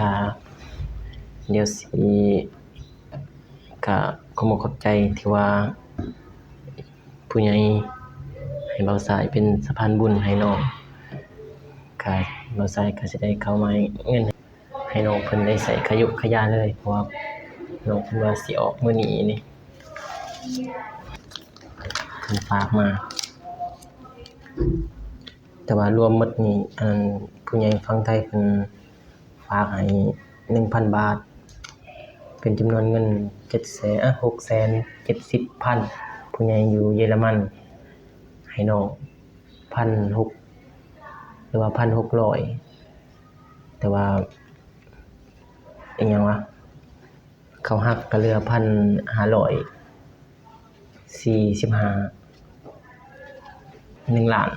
ກະ ດຽວຊິ ກະ ຂອບອົກຂອບໃຈທີ່ວ່າ ຜູ້ໃຫຍ່ໃຫ້ບ່າວຊາຍເປັນສະພານບຸນໃຫ້ນ້ອງ ກະ ບ່າວຊາຍກະຊິໄດ້ເຂົ້າມາໃຫ້ເງິນ ໃຫ້ນ້ອງເພິ່ນໄດ້ໃຊ້ຂະຍຸກຂະຢາເລີຍ ເພາະວ່ານ້ອງເພິ່ນວ່າຊິອອກມື້ນີ້ນີ້ ເພິ່ນຝາກມາ. ແຕ່ວ່າລວມໝົດນີ້ ອັນ ຜູ້ໃຫຍ່ຝັ່ງໄທເພິ່ນຝາກໃຫ້ໜຶ່ງພັນບາດ ເປັນຈຳນວນເງິນເຈັດແສນ ເອີ ຫົກແສນເຈັດສິບພັນ ຜູ້ໃຫຍ່ຢູ່ເຢຍລະມັນໃຫ້ນ້ອງພັນຫົກ ຫຼືວ່າພັນຫົກຮ້ອຍ ແຕ່ວ່າ ອີຫຍັງວະ ເຂົາຫັກກະເຫຼືອພັນຫ້າຮ້ອຍສີ່ສິບຫ້າ ໜຶ່ງລ້ານ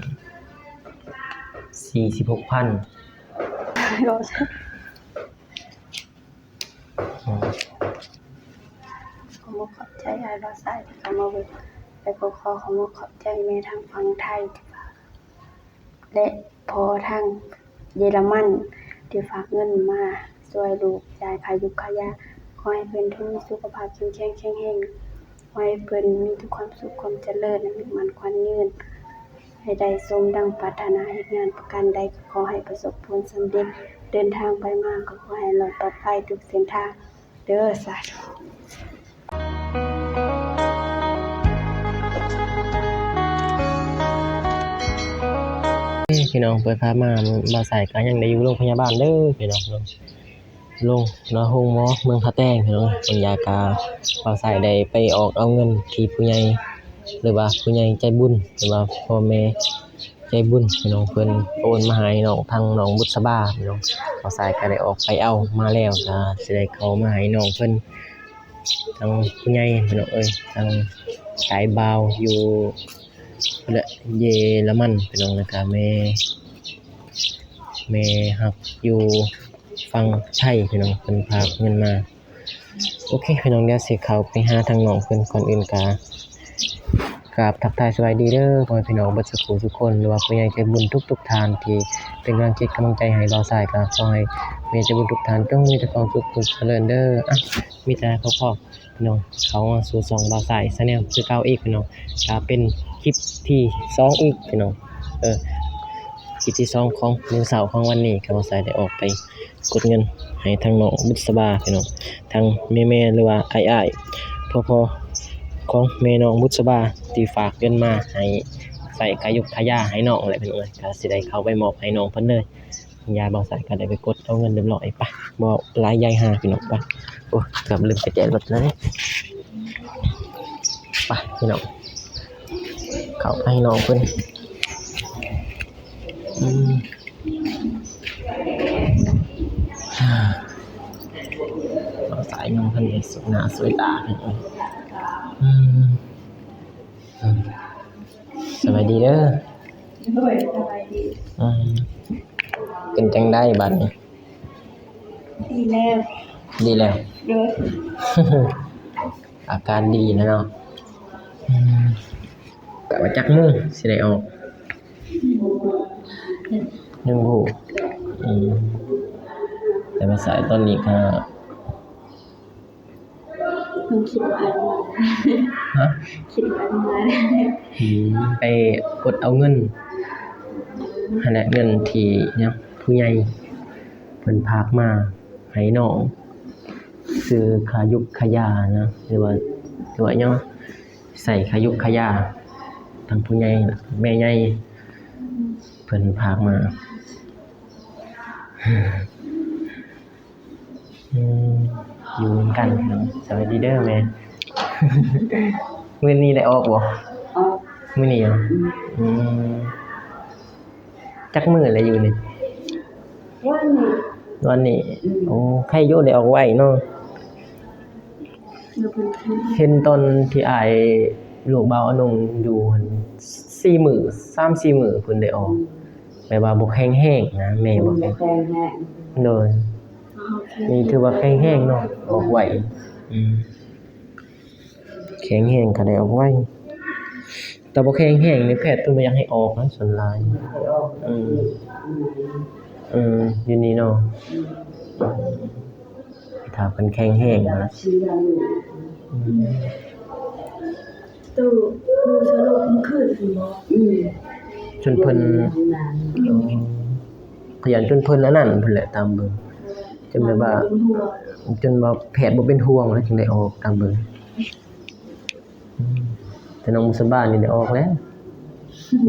ສີ່ສິບຫົກພັນ. ຂອບອົກຂອບໃຈອ້າຍບ່າວຊາຍທີ່ເຂົ້າມາເບິ່ງ ແລະ ກໍຂໍຂອບອົກຂອບໃຈແມ່ທາງຝັ່ງໄທທີ່ຝາກ ແລະ ພໍ່ທາງເຢຍລະມັນທີ່ຝາກເງິນມາຊ່ວຍລູກຈ່າຍຄ່າຢູກຄ່າຢາ. ຂໍໃຫ້ເພິ່ນຈົ່ງມີສຸຂະພາບເຂັ້ມແຂງແຂງແຮງ, ຂໍໃຫ້ເພິ່ນມີແຕ່ຄວາມສຸກຄວາມຈະເລີນ ອາຍຸໝັ້ນຂວັນຍືນ, ໃຫ້ໄດ້ສົມດັ່ງປາດຖະໜາ, ເຮັດງານປະການໃດກໍຂໍໃຫ້ປະສົບຜົນສຳເລັດ, ເດີນທາງໄປມາກໍຂໍໃຫ້ລອດປອດໄພທຸກເສັ້ນທາງ. ເດີ ສາທຸ. ພີ່ນ້ອງ ເປີດພາບມາ ບ່າວຊາຍກະຍັງໄດ້ຢູ່ໂລງພະຍາບານເດີພີ່ນ້ອງ, ໂລງ ໂລງ ໂຮງໝໍເມືອງພະແຕງພີ່ນ້ອງ. ເບິ່ງຢາກະ ບ່າວຊາຍໄດ້ໄປອອກເອົາເງິນທີ່ຜູ້ໃຫຍ່ ຫຼືວ່າຜູ້ໃຫຍ່ໃຈບຸນ ຫຼືວ່າພໍ່ແມ່ ໃຈບຸນພີ່ນ້ອງ ເພິ່ນໂອນມາໃຫ້ນ້ອງ ທາງນ້ອງບຸດສະບາພີ່ນ້ອງ. ບ່າວຊາຍກະໄດ້ອອກໄປເອົາມາແລ້ວ ກະຊິໄດ້ເຂົ້າມາໃຫ້ນ້ອງເພິ່ນ ທາງຜູ້ໃຫຍ່ພີ່ນ້ອງເອີຍ ທາງຊາຍບ່າວຢູ່ພຸ້ນແຫຼະ ເຢລະມັນພີ່ນ້ອງ. ແລ້ວກະແມ່ ແມ່ຮັກຢູ່ຝັ່ງໄທພີ່ນ້ອງ ເພິ່ນຝາກເງິນມາ. ໂອເຄພີ່ນ້ອງ ດຽວຊິເຂົ້າໄປຫາທາງນ້ອງເພິ່ນ. ກ່ອນອື່ນກະກາບທັກທາຍສະບາຍດີເດີ ພໍ່ແມ່ພີ່ນ້ອງເບິດສູ່ຜູ້ສູ່ຄົນ ຫຼືວ່າຜູ້ໃຫຍ່ໃຈບຸນທຸກໆທ່ານທີ່ເປັນກຳລັງຈິດກຳລັງໃຈໃຫ້ບ່າວຊາຍ. ກະຂໍໃຫ້ຜູ້ໃຫຍ່ໃຈບຸນທຸກທ່ານຈົ່ງມີແຕ່ຄວາມສຸກຄວາມຈະເລີນເດີ. ອ່ະ ມີແຕ່ຂໍຂອບ ພີ່ນ້ອງ ເຂົ້າມາສູ່ຊ່ອງບ່າວຊາຍ Channel ຄືເກົ່າອີກພີ່ນ້ອງ. ກະເປັນຄລິບທີສອງອີກພີ່ນ້ອງ ເອີ ຄລິບທີສອງຂອງມື້ເຊົ້າຂອງວັນນີ້ ກະບ່າວຊາຍໄດ້ອອກໄປ ກົດເງິນໃຫ້ທາງນ້ອງບຸດສະບາພີ່ນ້ອງ ທັງແມ່ໆ ຫຼືວ່າອ້າຍໆ ພໍ່ໆ ຂອງແມ່ນ້ອງບຸດສະບາ ທີ່ຝາກເງິນມາໃຫ້ໃຊ້ຄ່າຢູກຄ່າຢາໃຫ້ນ້ອງແຫຼະພີ່ນ້ອງເອີຍ. ກະຊິໄດ້ເຂົ້າໄປມອບໃຫ້ນ້ອງເພິ່ນເລີຍ. ຢາ ບ່າວຊາຍກະໄດ້ໄປກົດເອົາເງິນຮຽບຮ້ອຍ. ໄປ ບໍ່ຫຼາຍໃຫຍ່ຫາພີ່ນ້ອງ ໄປ. ໂອ້ຍ ເກືອບລືມກະແຈລົດເລີຍ. ໄປພີ່ນ້ອງ ເຂົ້າໄປໃຫ້ນ້ອງເພິ່ນ. ອືມ ບ່າວຊາຍນ້ອງເພິ່ນນີ້ ສວຍໜ້າສວຍຕາເພິ່ນ. ອືມ ອືມ ສະບາຍດີເດີ. ໂດຍ ສະບາຍດີ. ອືມ ເປັນຈັ່ງໃດບາດນີ້? ດີແລ້ວ ດີແລ້ວ. ໂດຍ ອາການດີແລ້ວເນາະ. ອືມ ກະວ່າຈັກໂມງຊິໄດ້ອອກ? ຍັງບໍ່ຮູ້. ອືມ ແຕ່ວ່າສາຍຕອນນີ້ກະ ເພິ່ນຄິດວ່າອັນ ຮະ? ຄິດວ່າອັນ ອືມ ໄປກົດເອົາເງິນຫັ້ນແຫຼະ ເງິນທີ່ຫຍັງ ຜູ້ໃຫຍ່ເພິ່ນຝາກມາໃຫ້ນ້ອງ ຊື້ຄ່າຢູກຄ່າຢານະ ຫຼືວ່າ ຫຼືວ່າຫຍັງ ໃຊ້ຄ່າຢູກຄ່າຢາ ທາງຜູ້ໃຫຍ່ ແມ່ໃຫຍ່ເພິ່ນຝາກມາ. ອືມ ຢູ່ນຳກັນ. ສະບາຍດີເດີແມ່. ມື້ນີ້ໄດ້ອອກບໍ່? ອອກ. ມື້ນີ້ຫວາ? ອືມ ອືມ ຈັກມື້ແລ້ວຢູ່ນີ້? ວັນນີ້ ວັນນີ້. ອືມ ໂອ້ ໃຄຢູ່ໄດ້ອອກໄວເນາະ. ເຫັນຕອນທີ່ອ້າຍລູກບ່າວອານົງຢູ່ຫັ້ນ ສີ່ມື້ ສາມສີ່ມື້ເພິ່ນໄດ້ອອກ. ແບບວ່າບໍ່ແຂງແຮງນະ ແມ່ບໍ່ແຂງ ແຂງແຮງ. ໂດຍ ນີ້ຖືວ່າແຂງແຮງເນາະ ອອກໄວ. ອືມ ແຂງແຮງກະໄດ້ອອກໄວ. ແຕ່ບໍ່ແຂງແຮງນີ້ ແພດເພິ່ນບໍ່ຢາກໃຫ້ອອກນະ ສ່ວນຫຼາຍ. ອືມ ອືມ ຢູ່ນີ້ເນາະ. ອືມ ຖ້າເພິ່ນແຂງແຮງນະ. ອືມ ໂຕ ໂຕສະຫຼົບມື້ຄືນພຸ້ນບໍ? ອືມ ຈົນເພິ່ນ ເອີ ຂະຫຍັນຈົນເພິ່ນອັນນັ້ນພຸ້ນແຫຼະ ຕາມເບິ່ງ ຈົນແບບວ່າ ຈົນວ່າແພດບໍ່ເປັນຫ່ວງແລ້ວ ຈຶ່ງໄດ້ອອກ ຕາມເບິ່ງ. ອືມ ແຕ່ນ້ອງບຸດສະບານີ້ໄດ້ອອກແລ້ວ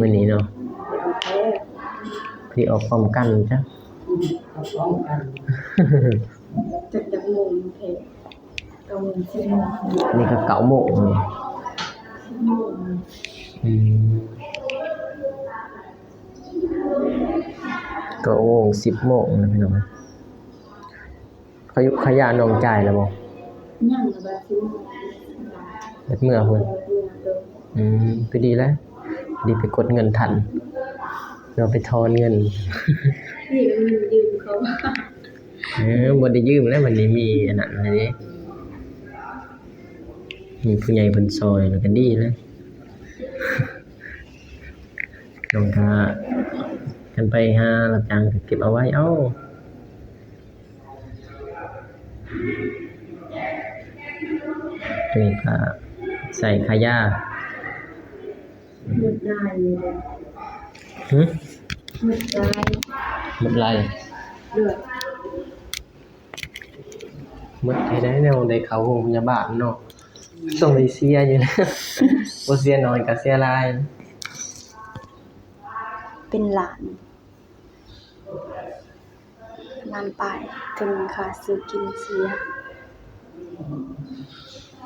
ມື້ນີ້ເນາະ ໄດ້ອອກແລ້ວ ພໍດີອອກພ້ອມກັນຈ້ະ. ອືມ ອອກພ້ອມກັນ ຈັກ ຈັກໂມງແທ້? ເກົ້າໂມງ ສິບໂມງ ນີ້ກໍເກົ້າໂມງ ສິບໂມງ. ອືມ ເກົ້າໂມງ ສິບໂມງນະພີ່ນ້ອງ. ຂະ ຂະຢານ້ອງຈ່າຍແລ້ວບໍ່? ຍັງ ແລ້ວບັດຊິ ບັດເມືອພຸ້ນ. ອືມ ພໍດີແລ້ວ ພໍດີໄປກົດເງິນທັນ ຫຼືວ່າໄປຖອນເງິນ. ນີ້ກໍຢືມເຂົາ ເອີ ບໍ່ໄດ້ຢືມແລ້ວ ບັດນີ້ມີອັນນັ້ນແລ້ວເດ້ ມີຜູ້ໃຫຍ່ເພິ່ນຊ່ອຍແລ້ວກໍດີແລ້ວ. ນ້ອງກໍ ຄັນໄປຫາຮັບຈ້າງກໍເກັບເອົາໄວ້ເອົາ. ນີ້ກໍໃສ່ຄ່າຢາ. ໝົດຫຼາຍຢູ່ເດ້. ຫຶ? ໝົດຫຼາຍ. ໝົດຫຼາຍ. ໂດຍ. ໝົດໃຫ້ໄດ້ແນວໄດ້ເຂົ້າໂຮງພະຍາບານເນາະ. ອືມ ຕ້ອງໄດ້ເສຍຢູ່ແລ້ວ. ບໍ່ເສຍໜ້ອຍກໍເສຍຫຼາຍ. ເປັນລ້ານ. ລ້ານປາຍ ເຖິງຄ່າຊື້ກິນຊື້ຫຍັງ.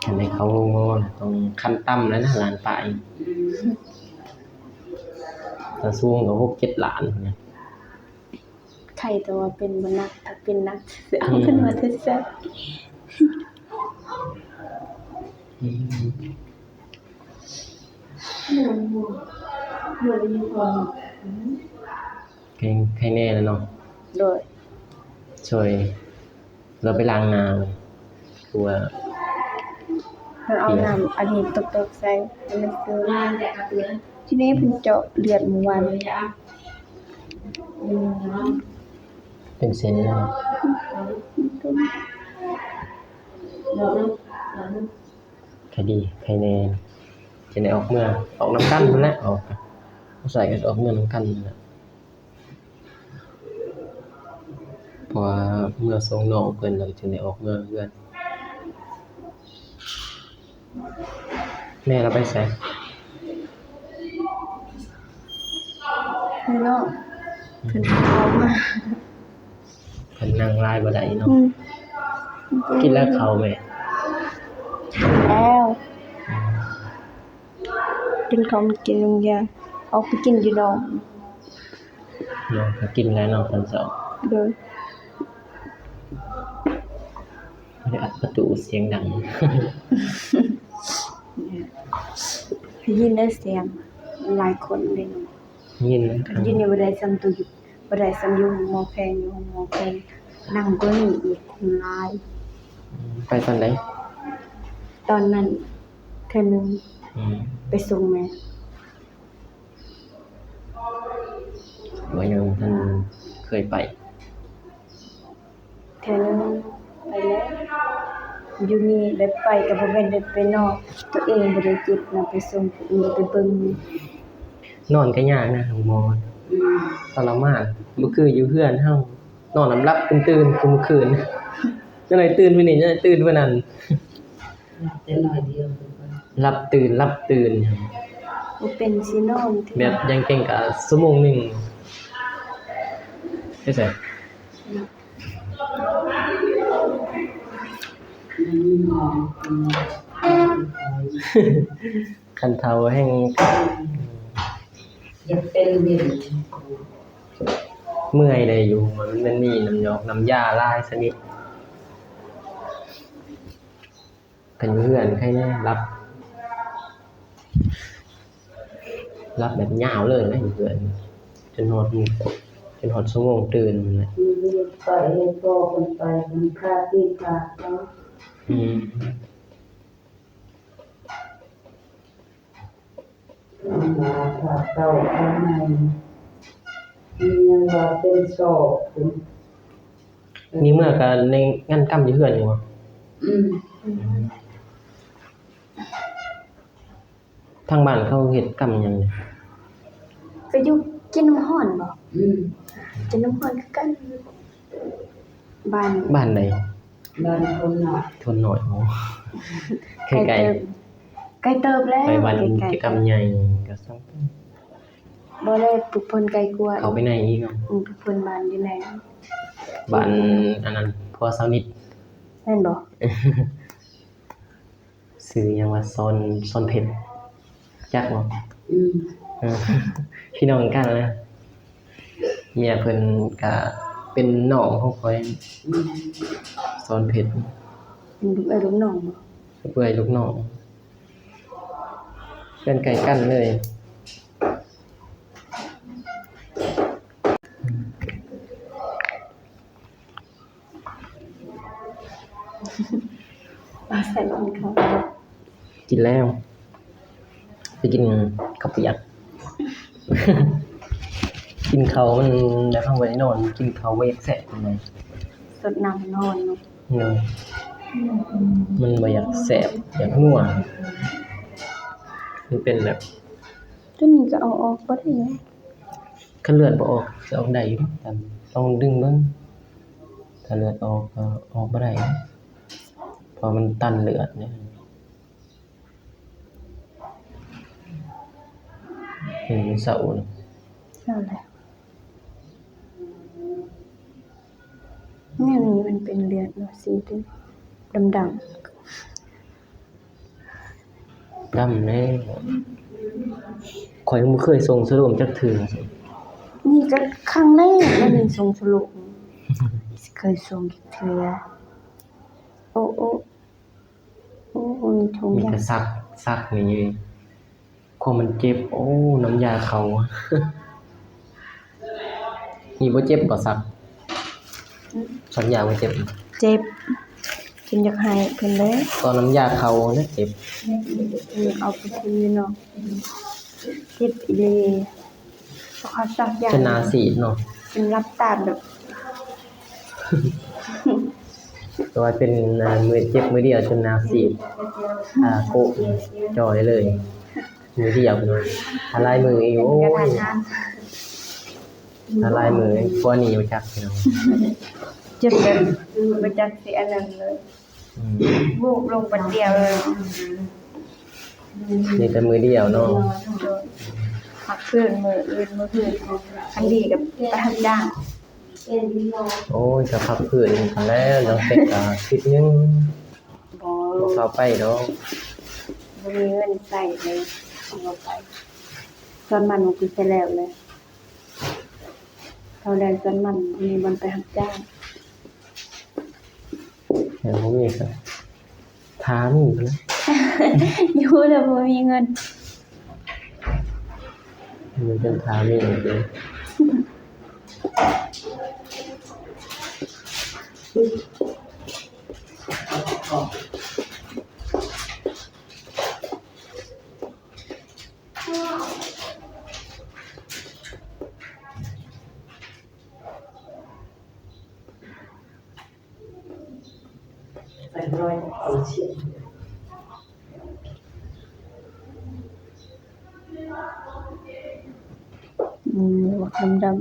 ຄັນໄດ້ເຂົ້າໂຮງໝໍນະ ຕ້ອງຂັ້ນຕ່ຳແລ້ວນະ ລ້ານປາຍ. ຖ້າສູງກໍຫົກເຈັດລ້ານພຸ້ນນະ. ໄຄແຕ່ວ່າເປັນບໍ່ໜັກ ຖ້າເປັນໜັກຊິເອົາເງິນມາແຕ່ໃສ? ອືມ ອືມ. ໄຄ ໄຄແນ່ແລ້ວເນາະ. ໂດຍ. ຊ່ອຍລາວໄປລ້າງໜ້າ ຄືວ່າ ມັນເອົານ້ຳອັນນີ້ຕົກໆໃສ່ ໃຫ້ມັນເກີນ. ທີນີ້ເພິ່ນເຈາະເລືອດມື້ວານ ເປັນເສັ້ນເລີຍ. ໄຄດີ ໄຄແນ່ ຈະໄດ້ອອກເມືອ ອອກນຳກັນພຸ້ນແຫຼະ ອອກ ສາຍກໍອອກເມືອນຳກັນຫັ້ນແຫຼະ ເພາະວ່າເມືອສົ່ງນ້ອງເພິ່ນ ແລ້ວກໍຈຶ່ງໄດ້ອອກເມືອເຮືອນ. ແມ່ລາວໄປໃສ? ຢູ່ນອກ ເພິ່ນເຂົ້າມາ. ເພິ່ນນັ່ງຫຼາຍບໍ່ໄດ້ເນາະ. ອືມ ກິນແລ້ວເຂົ້າແມ່? ແລ້ວ ອືມ ກິນເຂົ້າ ມາກິນໂຮງຮຽນ ອອກໄປກິນຢູ່ນອກ. ນ້ອງກໍກິນແລ້ວເນາະຕອນເຊົ້າ. ໂດຍ. ບໍ່ໄດ້ອັດປະຕູສຽງດັງ ໄດ້ຍິນໄດ້ສຽງຫຼາຍຄົນເດ້. ຍິນ ຍິນຢູ່ ບໍ່ໄດ້ສ່ຳໂຕຢູ່ ບໍ່ໄດ້ສ່ຳຢູ່ໂຮງໝໍແພງ ຢູ່ໂຮງໝໍແພງໜັກກວ່ານີ້ອີກ ຄົນຫຼາຍ. ອືມ ໄປຕອນໃດ? ຕອນນັ້ນເທື່ອໜຶ່ງ. ອືມ ໄປສົ່ງແມ່. ວ່າຍັງບໍ່ທັນເຄີຍໄປ. ເທື່ອໜຶ່ງໄປແລ້ວ ຢູ່ນີ້ແບບໄປກໍບໍ່ແມ່ນໄດ້ໄປນອກ ຕົວເອງບໍ່ໄດ້ເຈັບນະ ໄປສົ່ງ ຕົວເອງໄປເບິ່ງ. ນອນກໍຍາກນະໂຮງໝໍ. ອືມ ທໍລະມານ ບໍ່ຄືຢູ່ເຮືອນເຮົາ ນອນຫຼັບໆຕື່ນໆ ຄືມື້ຄືນ ຈັກໜ້ອຍຕື່ນມື້ນີ້ ຈັກໜ້ອຍຕື່ນມື້ນັ້ນ. ຫຼັບແຕ່ໜ້ອຍດຽວ ຫຼັບຕື່ນ ຫຼັບຕື່ນ ບໍ່ເປັນຊິນອນ ແບບຢ່າງເກັ່ງກະຊົ່ວໂມງໜຶ່ງ. ໄປໃສ? ຄັນເຖົ້າແຮງ ຢາກເປັນເປັນ ເມື່ອຍໄດ້ຢູ່ ມັນ ມັນມີນ້ຳຢອກນ້ຳຢາຫຼາຍຊະນິດ. ຄັນຢູ່ເຮືອນໃຄແນ່ ຫຼັບ ຫຼັບແບບຍາວເລີຍນະ ຢູ່ເຮືອນ ຈົນຮອດ ຈົນຮອດຊົ່ວໂມງຕື່ນພຸ້ນແຫຼະ. ມີວຽກໄປໃຫ້ພໍ່ເພິ່ນໄປ ມັນຄາຕີນຄາເຂົາ. ອືມ. ເອົາມາຖ້າເກົ່າເອົາໃໝ່ ມີຫຍັງວ່າເປັນສອບພຸ້ນ. ນີ້ເມືອກະໄດ້ງານກຳຢູ່ເຮືອນຢູ່ບໍ່? ອືມ. ທາງບ້ານເຂົາເຮັດກຳຫຍັງ? ໄປຢູ່ກິນນ້ຳຮ້ອນບໍ່? ອືມ ກິນນ້ຳຮ້ອນຄືກັນ. ບ້ານ ບ້ານໃດ? ບ້ານໂພນນ້ອຍ. ໂພນນ້ອຍ ໂອ້ ໃກ້ໆ ໃກ້ເຕີບ ໃກ້ເຕີບແລ້ວ. ໄປບ້ານ ໃກ້ໆ ກິດຈະກຳໃຫຍ່ກໍຊ່າງ ບໍ່ໄດ້ ພວກເພິ່ນໄກກວ່າ ເຂົ້າໄປໃນອີກເນາະ. ອືມ ພວກເພິ່ນບ້ານຢູ່ໃນ ບ້ານອັນນັ້ນ ຜົວສາວນິດ ແມ່ນບໍ່? ຊື່ຫຍັງວະ ສອນ ສອນເພັດ ຈັກບໍ່? ອືມ ເອີ ພີ່ນ້ອງກັນນະ ເມຍເພິ່ນກະເປັນນ້ອງຂອງຂ້ອຍ. ອືມ ສອນເພັດ ເປັນລູກເອື້ອຍລູກນ້ອງບໍ່? ເອື້ອຍລູກນ້ອງ ເຮືອນໃກ້ກັນເລີຍ. ກິນແລ້ວ ໄປກິນເຂົ້າປຽກ. ກິນເຂົ້າມັນ ແບບເຮົາບໍ່ໄດ້ນອນ ກິນເຂົ້າບໍ່ຢາກແຊບປານໃດ. ສົດນ້ຳນອນເນາະ. ໂດຍ ມັນບໍ່ຢາກແຊບ ຢາກນົວ. ມັນເປັນແບບ ຕົວນີ້ກໍເອົາອອກບໍ່ໄດ້. ຄັນເລືອດບໍ່ອອກ ຊິອອກໄດ້ຢູ່ ແຕ່ຕ້ອງດຶງເບິ່ງ. ຖ້າເລືອດອອກກໍອອກບໍ່ໄດ້ ເພາະມັນຕັນເລືອດເດ້. ເຫັນເຊົ້ານະ ເຊົ້າແລ້ວ. ແນວນີ້ມັນເປັນເລືອດເນາະ ສີດຳໆ. ດຳແລ້ວ ຂ້ອຍຍັງບໍ່ເຄີຍສົ່ງສະໂລມຈັກເທື່ອ. ນີ້ກໍຄັ້ງແລກແລ້ວນີ້ ສົ່ງສະໂລມ ຊິເຄີຍສົ່ງຈັກເທື່ອ. ໂອ້ ໂອ້ ໂອ້ ມີຖົງ ມີແຕ່ສັກ ສັກນີ້ ຄວາມມັນເຈັບ. ໂອ້ ນ້ຳຢາເຂົ້າ ນີ້ບໍ່ເຈັບບໍ່ສັກ? ອືມ ສັກຢາບໍ່ເຈັບ? ເຈັບ ຈົນຢາກໄຫ້ເພິ່ນເລີຍ. ຕອນນ້ຳຢາເຂົ້າແລ້ວເຈັບ. ອືມ ເອົາໄປຄືເນາະ ເຈັບອີ່ຫຼີ. ເຂົາສັກຢາຈົນໜ້າຊີດເນາະ ຈົນຫຼັບຕາແບບ ແຕ່ວ່າເປັນ ອ່າ ມືເຈັບມືດຽວຈົນໜ້າຊີດ ອ່າ ໂກະຈ່ອຍເລີຍ. ມືດຽວ ຖ້າຫຼາຍມືອີກ ໂອ້ຍ ຖ້າຫຼາຍມືກວ່ານີ້ບໍ່ຈັກ ພີ່ນ້ອງ. ຈົນແບບບໍ່ຈັກຊິອັນນັ້ນເລີຍ. ອືມ ວູບລົງປາດດຽວເລີຍ. ມີແຕ່ມື້ດຽວເນາະ. ໂດຍ ພັກຟື້ນມື້ອື່ນ ມື້ອື່ນ ຄັນດີກໍໄປຮັບຈ້າງ. ໂອ້ຍ ກໍພັກຟື້ນຫັ້ນແຫຼະ ຫຼັງເສັດກໍອາທິດໜຶ່ງ. ບໍ່ ບໍ່ເຂົ້າໄປດອກ ບໍ່ມີເງິນໃຊ້ເລີຍ ບໍ່ໄປ. ສ່ວນມັນມັນຄືຊິແລ້ວແຫຼະ ເທົ່າແລ້ວສ່ວນມັນ ບໍ່ມີບ່ອນໄປຮັບຈ້າງ. ແມ່ນບໍ່ມີກໍຖ້າມີພຸ້ນແຫຼະ. ຢູ່ແລ້ວບໍ່ມີເງິນ ມີແຕ່ຖ້າມີເດີ. ອືມ ໝາກດຳໆ ດຳ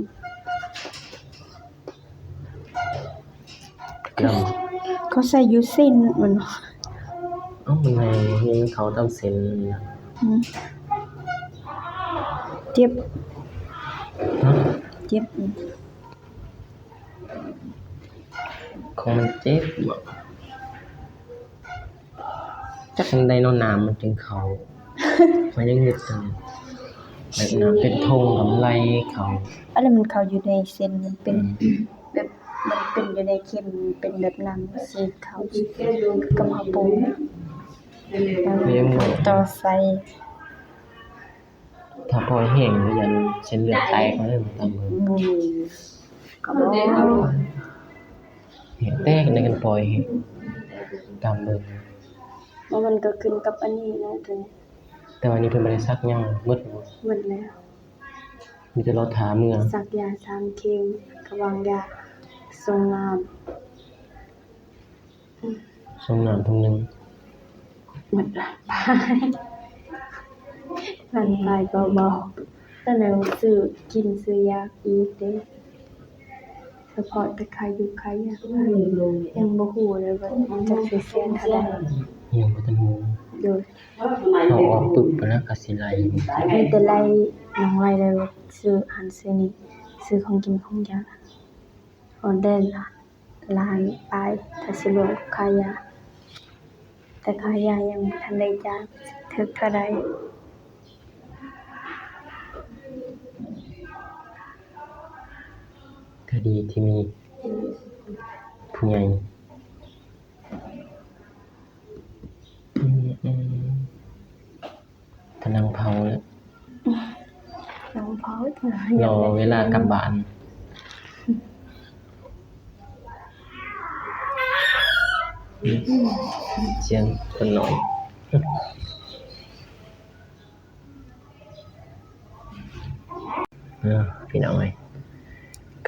ເຂົາໃສ່ຢູ່ເສັ້ນມັນ. ເອົ້າ ມັນໃຫ້ ໃຫ້ມັນເຂົ້າຕາມເສັ້ນ. ອືມ ເຈັບ ຮະ ເຈັບ. ຂອງມັນເຈັບບໍ? ຈັກຈັ່ງໃດເນາະ ນ້ຳມັນຈຶ່ງເຂົ້າ. ຂ້ອຍຍັງເຮັດຈັ່ງ ແບບນ້ຳເປັນຖົງກຳໄລເຂົ້າ. ອັນນັ້ນມັນເຂົ້າຢູ່ໃນເສັ້ນ ມັນເປັນ ອືມ ແບບ ມັນເປັນຢູ່ໃນເຂັມ ເປັນແບບນ້ຳສີດເຂົ້າ ຄືກັບເຮົາປົງ ແລ້ວຕໍ່ໃສ່. ຖ້າປ່ອຍແຫ້ງ ຢ້ານເສັ້ນເລືອດແຕກເລີຍ ຕາມເບິ່ງ. ບໍ່ມີ ກໍບໍ່ ແຫ້ງແຕກໃນ ຄັນປ່ອຍແຫ້ງ ຕາມເບິ່ງ. ແລ້ວມັນກໍຂຶ້ນກັບອັນນີ້ນະ ໂຕນີ້. ແຕ່ວ່ານີ້ເພິ່ນບໍ່ໄດ້ສັກຫຍັງ ໝົດແລ້ວບໍ່? ໝົດແລ້ວ. ມີແຕ່ລໍຖ້າເມືອ ສັກຢາສາມເຂັມ ກະວາງຢາສົ່ງນ້ຳ. ຖົງນ້ຳຖົງໜຶ່ງ ໝົດລ້ານປາຍ ລ້ານປາຍເບົາໆ ຕອນນັ້ນຊື້ກິນຊື້ຢາກອີກເດ້ ສະເພາະແຕ່ຄ່າຢູ່ຄ່າຢາ ຍັງບໍ່ຮູ້ເລີຍວ່າຈັກຊິເສຍເທົ່າໃດ ຍັງບໍ່ທັນຮູ້ ໂດຍ ເຮົາອອກປຶບພຸ້ນນະ ກະຊິໄລ່ ມີແຕ່ໄລ່ນ້ອງໄລ່ເລີຍ ຊື້ຫັ້ນຊື້ນີ້ ຊື້ຂອງກິນຂອງຢາ ອອເດີລະ ລ້ານປາຍ ຖ້າຊິລວມຄ່າຢາ ແຕ່ຄ່າຢາຍັງບໍ່ທັນໄດ້ຈ່າຍ ຖືກເທົ່າໃດ. ກະດີທີ່ມີຜູ້ໃຫຍ່ ກຳລັງເຜົາແລ້ວ ກຳລັງເຜົາ ລໍເວລາກັບບ້ານ ສຽງຄົນນ້ອຍ ເອີ ພີ່ນ້ອງເອີຍ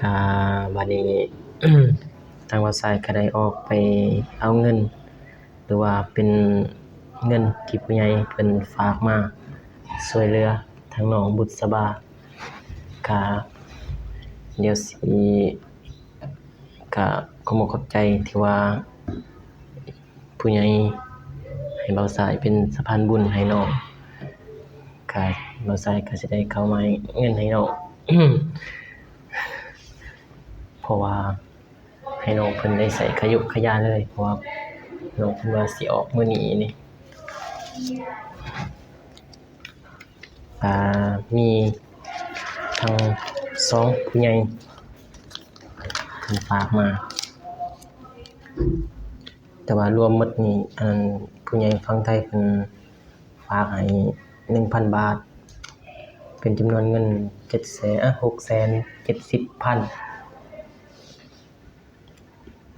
ກະບາດນີ້ ທາງບ່າວຊາຍກະໄດ້ອອກໄປເອົາເງິນ ຫຼືວ່າເປັນເງິນທີ່ຜູ້ໃຫຍ່ເພິ່ນຝາກມາຊ່ວຍເຫຼືອທາງນ້ອງບຸດສະບາ ກະດຽວຊິ ກະຂອບອົກຂອບໃຈທີ່ວ່າຜູ້ໃຫຍ່ໃຫ້ບ່າວຊາຍເປັນສະພານບຸນໃຫ້ນ້ອງ ກະບ່າວຊາຍກະຊິໄດ້ເຂົ້າມາໃຫ້ເງິນໃຫ້ນ້ອງ ເພາະວ່າ ໃຫ້ນ້ອງເພິ່ນໄດ້ໃຊ້ຂະຍຸກຂະຢາເລີຍ ເພາະວ່ານ້ອງເພິ່ນວ່າຊິອອກມື້ນີ້ນີ້ ກະມີທັງສອງຜູ້ໃຫຍ່ເພິ່ນຝາກມາ ແຕ່ວ່າລວມໝົດນີ້ ອັນ ຜູ້ໃຫຍ່ຝັ່ງໄທເພິ່ນ ຝາກໃຫ້ໜຶ່ງພັນບາດ ເປັນຈຳນວນເງິນເຈັດແສນ ເອີ ຫົກແສນເຈັດສິບພັນ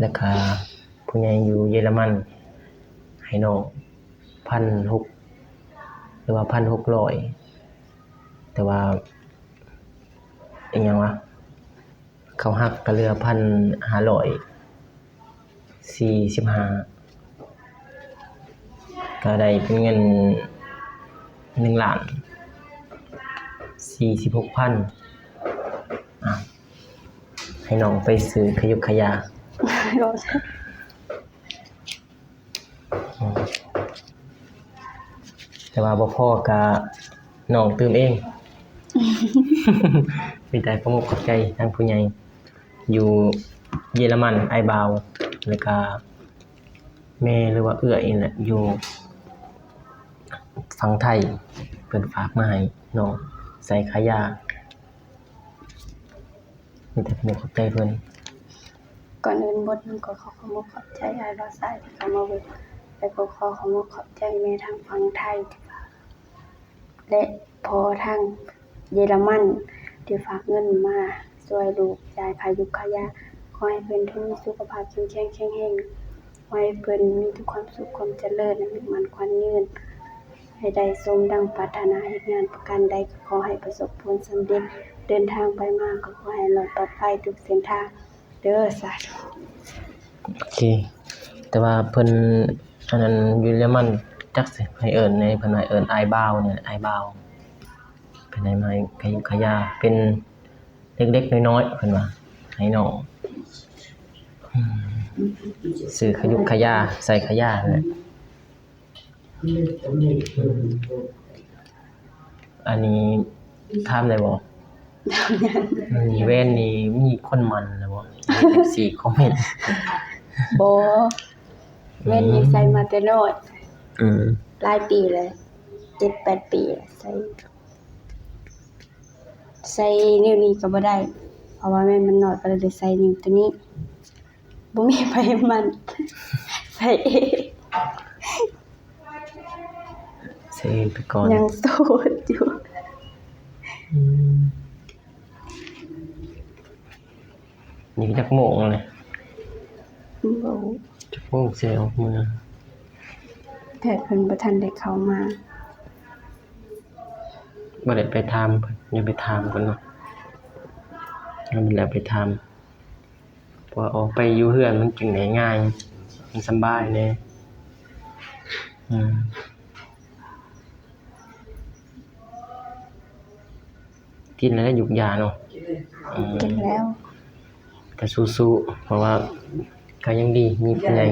ແລ້ວກະຜູ້ໃຫຍ່ຢູ່ເຢຍລະມັນໃຫ້ນ້ອງພັນຫົກ ຫຼືວ່າພັນຫົກຮ້ອຍ ແຕ່ວ່າ ອີຫຍັງວະ ເຂົາຫັກກະເຫຼືອພັນຫ້າຮ້ອຍສີ່ສິບຫ້າ ກະໄດ້ເປັນເງິນໜຶ່ງລ້ານສີ່ສິບຫົກພັນ ອາ ໃຫ້ນ້ອງໄປຊື້ຂະຍຸກຂະຢາ. ແຕ່ວ່າບໍ່ພໍກະນ້ອງຕື່ມເອງ. ມີແຕ່ຂອບອົກຂອບໃຈທາງຜູ້ໃຫຍ່ຢູ່ເຢຍລະມັນ ອ້າຍບ່າວ ແລ້ວກະແມ່ ຫຼືວ່າເອື້ອຍນີ້ແຫຼະ ຢູ່ຝັ່ງໄທ ເພິ່ນຝາກມາໃຫ້ນ້ອງໃສ່ຄ່າຢາ. ມີແຕ່ຂອບອົກຂອບໃຈເພິ່ນ. ກ່ອນອື່ນໝົດ ນ້ອງກໍຂໍຂອບອົກຂອບໃຈອ້າຍບ່າວຊາຍທີ່ເຂົ້າມາເບິ່ງ ແລະ ກໍຂໍຂອບອົກຂອບໃຈແມ່ທາງຝັ່ງໄທທີ່ຝາກ ແລະ ພໍ່ທາງເຢຍລະມັນທີ່ຝາກເງິນມາຊ່ວຍລູກຈ່າຍຄ່າຢູ່ຄ່າຢາ. ຂໍໃຫ້ເພິ່ນຈົ່ງມີສຸຂະພາບເຂັ້ມແຂງແຂງແຮງ. ຂໍໃຫ້ເພິ່ນມີແຕ່ຄວາມສຸກຄວາມຈະເລີນ ອາຍຸໝັ້ນຂວັນຍືນ ໃຫ້ໄດ້ສົມດັ່ງປາດຖະໜາ. ເຮັດງານປະການໃດກໍຂໍໃຫ້ປະສົບຜົນສຳເລັດ. ເດີນທາງໄປມາກໍຂໍໃຫ້ລອດປອດໄພທຸກເສັ້ນທາງເດີ. ສາທຸ. ໂອເຄ ແຕ່ວ່າເພິ່ນ ອັນນັ້ນ ຢູ່ເຢຍລະມັນ ຈັກຊິໃຫ້ເອີ້ນແນວໃດ ເພິ່ນວ່າເອີ້ນອ້າຍບ່າວນີ້ແຫຼະ ອ້າຍບ່າວ. ເພິ່ນໃຫ້ມາໃຫ້ຂະຍຸກຂະຢາ ເປັນ ເລັກໆນ້ອຍໆ ເພິ່ນວ່າໃຫ້ນ້ອງ ອືມ ຊື້ຂະຍຸກຂະຢາ ໃສ່ຂະຢາຫັ້ນແຫຼະ. ອັນນີ້ຖາມໄດ້ບໍ່? ອັນນີ້ແວ່ນນີ້ມີຄົນໝັ້ນແລ້ວບໍ່? ເອັຟຊີຄອມເມັນ. ບໍ່ ແວ່ນນີ້ໃສ່ມາແຕ່ນ້ອຍ. ອືມ ຫຼາຍປີແລ້ວ ເຈັດແປດປີແລ້ວໃສ່. ໃສ່ນິ້ວນີ້ກໍບໍ່ໄດ້ ເພາະວ່າແວ່ນມັນນ້ອຍ ກໍເລີຍໄດ້ໃສ່ນິ້ວໂຕນີ້. ບໍ່ມີໃຜໝັ້ນ ໃສ່ເອງ ໃສ່ເອງໄປກ່ອນ ຍັງໂສດຢູ່. ອືມ ນີ້ຈັກໂມງແລ້ວ? ບໍ່ຮູ້ ຈັກໂມງຊິໄດ້ອອກເມືອ? ແພດເພິ່ນບໍ່ທັນໄດ້ເຂົ້າມາ. ບໍ່ໄດ້ໄປຖາມເພິ່ນ ດຽວໄປຖາມກ່ອນເນາະ ແລ້ວໄປຖາມ ເພາະວ່າອອກໄປຢູ່ເຮືອນມັນຈຶ່ງໄດ້ງ່າຍ ມັນສຳບາຍແດ່. ອືມ ກິນແລ້ວຢຸກຢາເນາະ. ອືມ ກິນແລ້ວ ກະສູ້ໆ ເພາະວ່າກະຍັງດີມີຜູ້ໃຫຍ່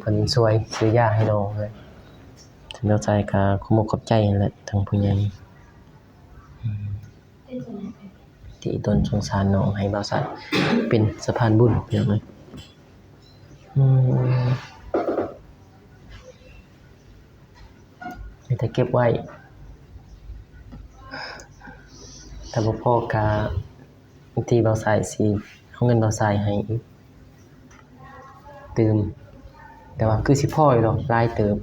ເພິ່ນຊ່ວຍຊື້ຢາໃຫ້ນ້ອງ. ເຈົ້າຊາຍກະຂໍຂອບໃຈຫັ້ນແຫຼະ ທາງຜູ້ໃຫຍ່ ອືມ ທີ່ຕົນສົງສານນ້ອງ ໃຫ້ບ່າວຊາຍເປັນສະພານບຸນ ພີ່ນ້ອງເອີຍ. ອືມ ມີແຕ່ເກັບໄວ້ ຖ້າບໍ່ພໍກະ ບາງທີບ່າວຊາຍຊິເອົາເງິນບ່າວຊາຍໃຫ້ຕື່ມ ແຕ່ວ່າຄືຊິພໍຢູ່ດອກ ຫຼາຍເຕີບ.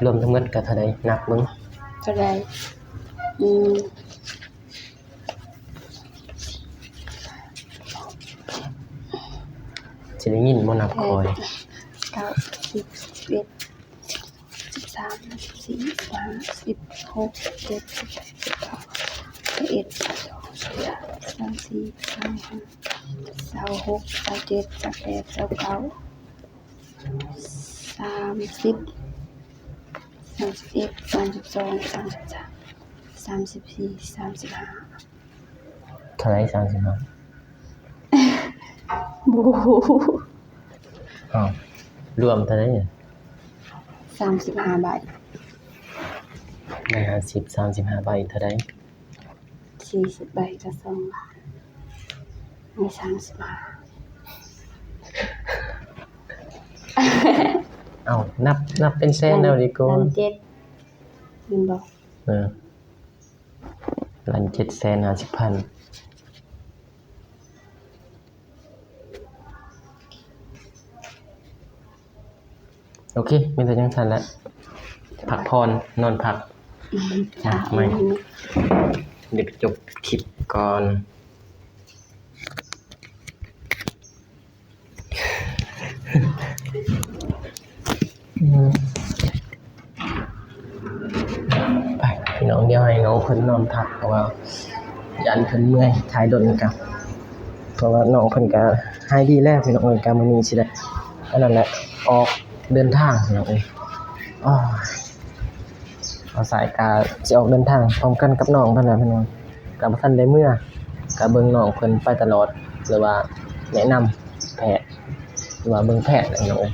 ລວມທັງໝົດກະເທົ່າໃດ ນັບເບິ່ງ ເທົ່າໃດ? ອືມ ຊິໄດ້ຍິນບໍ່ນັບຂ້ອຍ? ແປດ ເກົ້າ ສິບ ສິບເອັດ ສິບສາມ ສິບສີ່ ສິບຫ້າ ສິບຫົກ ສິບເຈັດ ສິບແປດ ສິບເກົ້າ ຊາວ ຊາວເອັດ ຊາວສອງ ຊາວສາມ ຊາວສີ່ ຊາວຫ້າ ຊາວຫົກ ຊາວເຈັດ ຊາວແປດ ຊາວເກົ້າ ສາມສິບ ສາມສິບເອັດ ສາມສິບສອງ ສາມສິບສາມ ສາມສິບສີ່ ສາມສິບຫ້າ. ເທົ່າໃດ ສາມສິບຫ້າ? ບໍ່ຮູ້. ອ້າວ ລວມເທົ່າໃດ? ສາມສິບຫ້າໃບ. ໄດ້ຫ້າສິບ ສາມສິບຫ້າໃບເທົ່າໃດ? ສີ່ສິບໃບກະສອງລ້ານ ມີສາມສິບຫ້າ. ເອົ້າ ນັບ ນັບເປັນແສນເອົາດີກວ່າ. ລ້ານເຈັດ ແມ່ນບໍ່? ເອີ ລ້ານເຈັດແສນຫ້າສິບພັນ. ໂອເຄ ມີແຕ່ຈັ່ງຊັ້ນແຫຼະ ພັກຜ່ອນ ນອນພັກ. ມາໃໝ່ ດຽວໄປຈົບຄລິບກ່ອນ. ໄປພີ່ນ້ອງ ດຽວໃຫ້ນ້ອງເພິ່ນນອນພັກ ເພາະວ່າຢ້ານເພິ່ນເມື່ອຍ ຖ່າຍດົນກະ ເພາະວ່ານ້ອງເພິ່ນກະຫາຍດີແລ້ວພີ່ນ້ອງເອີຍ. ກະມື້ນີ້ຊິໄດ້ ອັນນັ້ນແຫຼະ ອອກເດີນທາງພີ່ນ້ອງເອີຍ. ໂອ້ຍ ບ່າວຊາຍກະຊິອອກເດີນທາງພ້ອມກັນກັບນ້ອງເພິ່ນແຫຼະພີ່ນ້ອງ ກະບໍ່ທັນໄດ້ເມືອ ກະເບິ່ງນ້ອງເພິ່ນໄປຕະຫຼອດ ຫຼືວ່າແນະນຳແພດ ຫຼືວ່າເບິ່ງແພດນັ້ນເນາະ.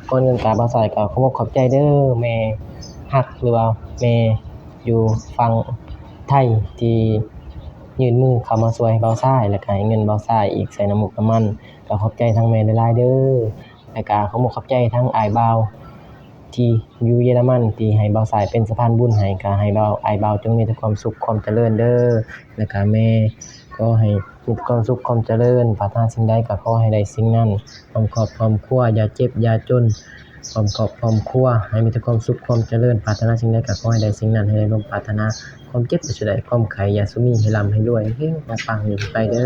ກ່ອນອື່ນກະບ່າວຊາຍກະຂໍຂອບໃຈເດີ ແມ່ຮັກ ຫຼືວ່າແມ່ຢູ່ຝັ່ງໄທ ທີ່ຍື່ນມືເຂົ້າມາຊ່ວຍບ່າວຊາຍ ແລ້ວກະໃຫ້ເງິນບ່າວຊາຍອີກ ໃສ່ນ້ຳມູກນ້ຳມັນ. ກະຂອບໃຈທາງແມ່ຫຼາຍໆເດີ ແລ້ວກະຂໍຂອບໃຈທາງອ້າຍບ່າວ ທີ່ຢູ່ເຢຍລະມັນ ທີ່ໃຫ້ບ່າວຊາຍເປັນສະພານບຸນໃຫ້ ກະໃຫ້ບ່າວ ອ້າຍບ່າວຈົ່ງມີແຕ່ຄວາມສຸກຄວາມຈະເລີນເດີ. ແລ້ວກະແມ່ ຂໍໃຫ້ມີຄວາມສຸກຄວາມຈະເລີນ ປາດຖະໜາສິ່ງໃດກະຂໍໃຫ້ໄດ້ສິ່ງນັ້ນ ພ້ອມຄອບພ້ອມຄົວ ຢ່າເຈັບຢ່າຈົນ ພ້ອມຄອບພ້ອມຄົວ ໃຫ້ມີແຕ່ຄວາມສຸກຄວາມຈະເລີນ ປາດຖະໜາສິ່ງໃດກະຂໍໃຫ້ໄດ້ສິ່ງນັ້ນ ໃຫ້ໄດ້ສົມປາດຖະໜາ ຄວາມເຈັບຢ່າສູ່ໄດ້ ຄວາມໄຂ້ຢ່າສູ່ມີ ໃຫ້ລ່ຳໃຫ້ລວຍ ເຮັງໆ ປັງໆ ຢູ່ໄກເດີ.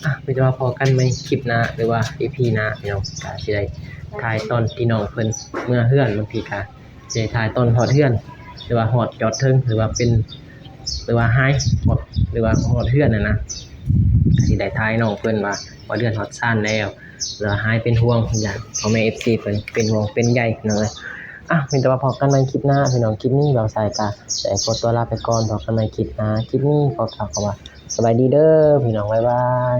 ອ່ະ ມີແຕ່ວ່າພໍ້ກັນໃໝ່ຄລິບໜ້າ ຫຼືວ່າອີພີໜ້າພີ່ນ້ອງ ກະຊິໄດ້ຖ່າຍຕອນທີ່ນ້ອງເພິ່ນເມືອເຮືອນ ບາງທີກະຊິໄດ້ຖ່າຍຕອນຮອດເຮືອນ ຫຼືວ່າຮອດຈອດເທິງ ຫຼືວ່າເປັນ ຫຼືວ່າຫາຍຮອດ ຫຼືວ່າຮອດເຮືອນຫັ້ນນະ ກະຊິໄດ້ຖ່າຍນ້ອງເພິ່ນວ່າຮອດເຮືອນຮອດຊານແລ້ວ ຫຼືວ່າຫາຍເປັນຫ່ວງ ຢ້ານພໍ່ແມ່ເອັຟຊີເພິ່ນເປັນຫ່ວງເປັນໃຍເນາະ. ອ່ະ ມີແຕ່ວ່າພໍ້ກັນໃໝ່ຄລິບໜ້າພີ່ນ້ອງ ຄລິບນີ້ບ່າວຊາຍກະໄດ້ຂໍຕົວລາໄປກ່ອນ ພໍ້ກັນໃໝ່ຄລິບໜ້າ ຄລິບນີ້ຂໍກ່າວຄຳວ່າ ສະບາຍດີເດີພີ່ນ້ອງ ບາຍບາຍ.